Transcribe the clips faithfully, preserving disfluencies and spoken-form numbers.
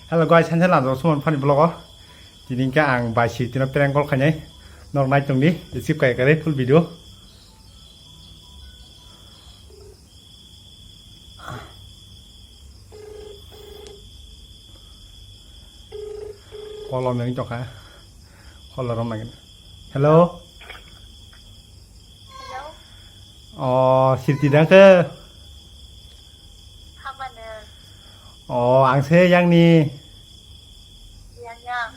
Hello guys, hanse lamjao Suman Funny Vlog o. Tini hwnkhe ang bai sitino prank call khainai. Norok nai tongdi, skip kai kare full video. Call o meng tongkha. Call o rom nangin. Hello. Hello. O, sirti dang khe? Hamano. O, ang se yangni. Yang, yang.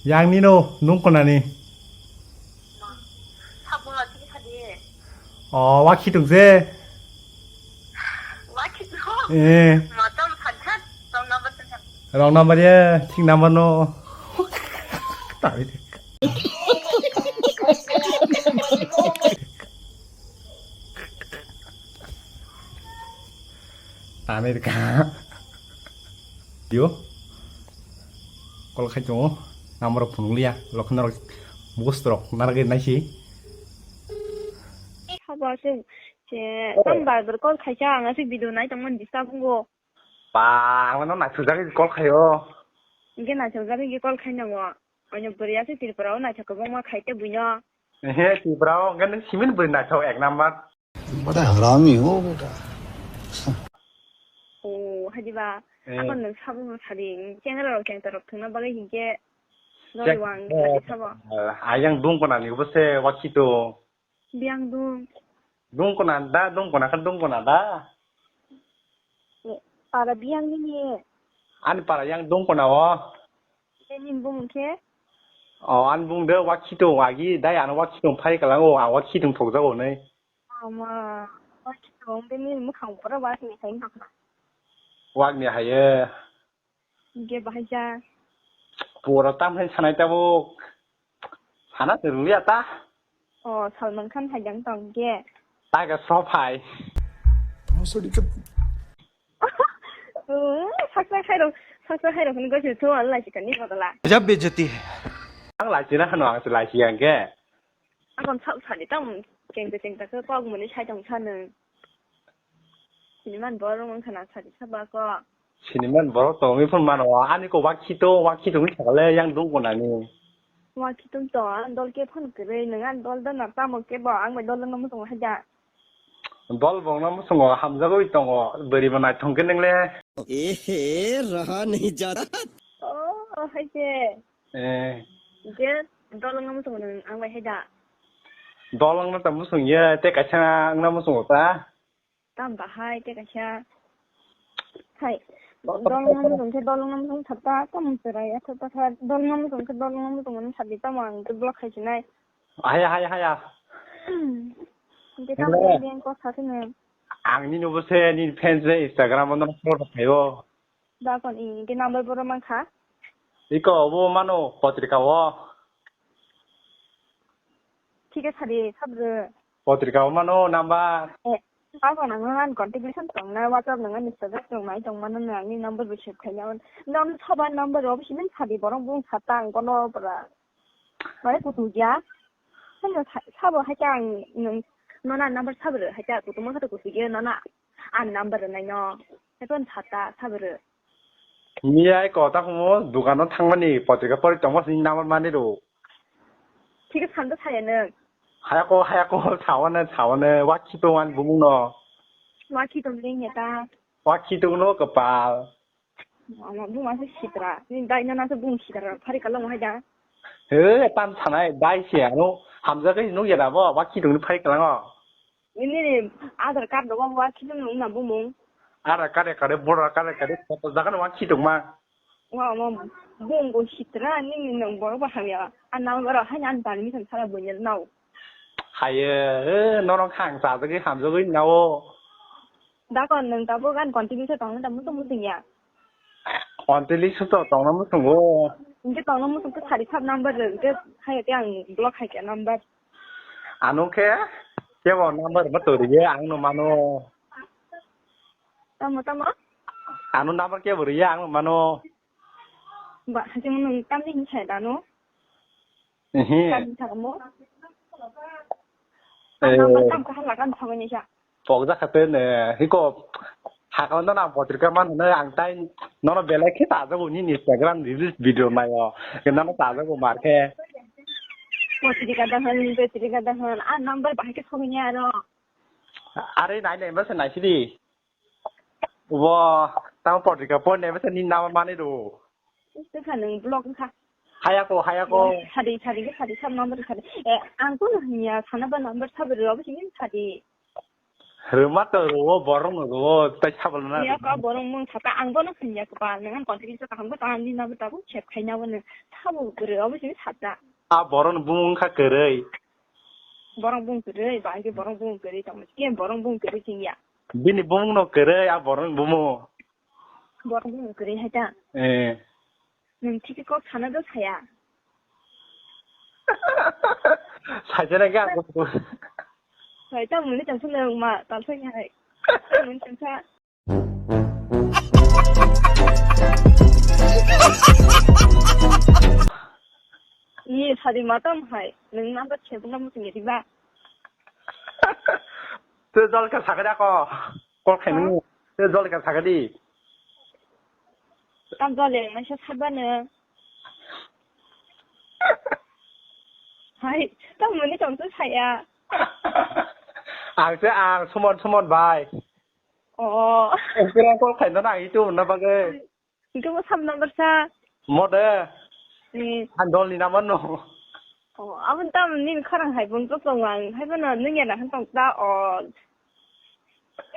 Yangni no, nung konani? Ma. Sabung lagi tadi. O, wakhi tung se. Wakhi tung. Eh. Matam phantat, wrong number phantat. Wrong number ya, thik number no. Tabi de. Tani ka. Dio. Call khai tongo. Number phunuk liya. Lokhan rok mugus rok naragwi naisi. Haba se, se, oh, tam bar bar call khaisa, ang aswk video nai tongmani disturb wngo. Ba, ang no naithok jagwi call khaio. Hingke naithok jagwi call khainai mo. Oino bwrwi aswk Tripura o naithok kwbangma khai tei buino. Ehe, Tripura o hwnkhe nwng simin bwrwi naithok ek number. Bada harami ho beta. O, hadi ba. Eh. Ako nwng sabo no sadi, chengara rok chengta rok thwngna bagwi hinkhe. Chek-, lori wang sadi sabo. Eh, ayang dungkona ni bose wakhi to. Biyang dung. Dungkona da, dungkona khe dungkona da. Para biyang nini. Ani para yang dungkona o. Nini bumung khe? O, ani bumung de wakhi tung agi, dai ano wakhi tung phai kalang o, ang wakhi tung thok jago nei. Ama, wakhi tung de nini mukhang pura wakni hai. Wakni haye. Hingke bahai ja. Pura tam hai sanai tabuk. Sana se rwngya ta. O, Salman Khan hai jang tong ke. Ta ga so phai. Saksa hai rok, saksa hai rok ni gosir thu an lai sikani bodala. Gajab bejati hai. Ang lai sina hano ang se lai si ang ke. Akon sak sadi tam kengte kengta khe kok muni sai tong sa nwng. Siniman borok wng khana sadi saba kok. Siniman borok tongwi phun mano, ani ko wakhi to, wakhi tongwi sakale yang dong konani. Wakhi tong to, ang dol ke phone kwrwi, nwng ang dol dana tamo ke bo, ang bai dol wngna muchungo haida. Dol bo wngna muchungo, hamjagwi tongo, bwrwi bo naithong khe nwngle. Ehe, raha nahi jata. Oh, hai se. Eh. Hingke dol wngna muchungo nwng ang bai hai da? Dol wngna ta muchung ya, tei kaisa wngna muchungo ta? Tam bahai tei kaisa. Hai, dol wngna muchung khe dol wngna muchung thap ta, tam chwrai ya thap ta kha, dol wngna muchung khe dol wngna muchung nwng thap di, tamo ang khe block khai sinai. Haya, haya, haya. Hingke tamo hello. Beng kok sa khe nwng. Ang nini bo se, nini fans se Instagram o nono follow khaio. Dakon i, hingke number boro mankha? Iko, obo mano, potrika o. Thik khe sadi, sabro. Potrika o mano, number. Eh, dakon ang nang contribution tong na, WhatsApp nang ani status tong nai tong mano, nang ani number bo save khai na. Nang saba number obo simin sadi, borok bung sata ang kono pura. Mane kutung ya. Hano sa-, sabo hai ang nang, nona number sabro, hai kutung ma khato kutung ya, nona. Ani number rwnai no. Ekon sata sabro. Miyai kota humo dukano thangmani potrika pori tongma sini number mani ro. Thik sando saya nwng. Haya ko, haya ko, sawana, sawana, wakhi to wan bumung no. Wakhi to ling ya ta. Wakhi to no kapal. Ama bung asa sitra. Ni dai no nasa bung sitra. Phari kalang hai da. He, tan sanai, dai se ano. Hamjagwi nuk ya da bo, wakhi to ni phari kalang o. Nini Aadhaar card rogo wa khitung nung na bumung. Aadhaar card ekare, voter card ekare, photo jaga no wa khitung ma. Wa ma bumung sitra nini nung borok ba hamya. An nang oro haini an permission sara bunya nao. Haye, eh, norok hang sa jagwi hamjagwi nao. Dakon nung tabuk an continue se tong na mutung mutung ya. Continue se to tong na mutung o. Inke tong na mutung ke sari sab number ke haye ke ang block hai ke number. Ano khe kebo number ma toriye ang no mano. Tamo, tamo? Ano number kebo riye ang no mano. Ba, hati mo nung tamni hin sai dano? Ehe. Tamni thamo? Eh. Number tam kahar lagan thamo ni sa. Pok jakha te ne, hiko Hakon no ang potrika man hwnwi ang tai nono belai khe tajago nini Instagram reels video naio. Nono tajago mar khe. Potrika da hwn, potrika da hwn. A number bahai khe sogwi aro. Are nai nai bwsa nai sidi. Wo, tamo potrika por nai bwsa ni number mani do. Tei kha nwng block wngkha. Hayako, hayako. Sadi, sadi, sadi, sab number sadi. Eh, ang kono hwnya, sana ba number sabo rw, abo sini sadi. Rwma to rwo, borok no rwo, tai sabo na. Ya ka borok mung sata, ang bono hwnya ko ba, nwng ang contact list kaham ko ta, ni number ta ko check khai na bono. Sabo rw, abo sini sata. A borok no bumung kha kwrwi. Borok bung kwrwi, ba ke borok bung kwrwi tong. Ke borok bung kwrwi sing ya. Bini bumung no kwrwi, a borok bumung. Borok bung kwrwi hai ta. Eh. Nwng thik kok sana do saya. Saijana ga. Sai ta muni tang phano ma tal sai hai. Muni tang sa. Ni sadi matam hai. Nwng number se bung number se diba. Te jol ka sakada ko. Kol khaimani. Te jol ka sakadi. Tam jole, maisa sabano. Hai, tam muni tong tu saya. Ang se ang sumon sumon bai. Oh. Ekran kol khaina na itu na bagai. Itu mo sam number sa. Mode. Ni. Andol ni naman no. Oh, abang tam ni khorang hai bung tu tong ang. Hai bana nung ya na han tong ta oh.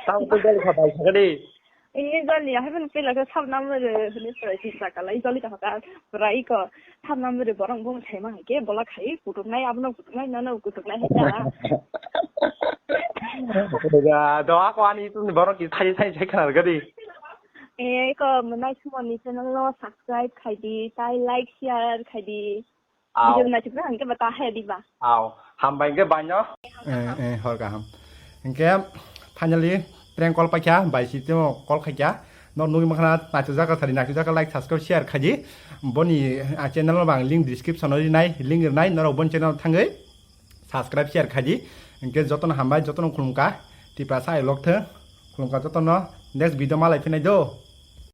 Tamo tei joli kha bai sakadi. Ini joli hai phano pila khe sab number hwnwi pura si sakala i joli kha kha pura iko sab number borok bung thai ma hai khe bola khai kutuk nai abono kutuk nai nono kutuk nai hai ta. Do ako ani tu borok ki thai thai thai khana gadi. E ko mwnai sumoni channel no subscribe khai di tai like share khai di. Video naisik na hwnkhe ba ta haya diba. Aw, hambai hwnkhe baino. Eh, eh, hor kaham. Hwnkhe finally prank call paikha, bai si temo call khaikha. No nugwi mankha na naisik jaka sari, naisik jaka like, subscribe, share khaidi. Boni, ah, channel no bang link description o rinai, link rinai, norok boni channel thangwi subscribe, share khaidi. Hwnkhe jotono hambai, jotono khulumkha. Tiprasa I love thung. Khulumkha jotono. Next video malai phinai do.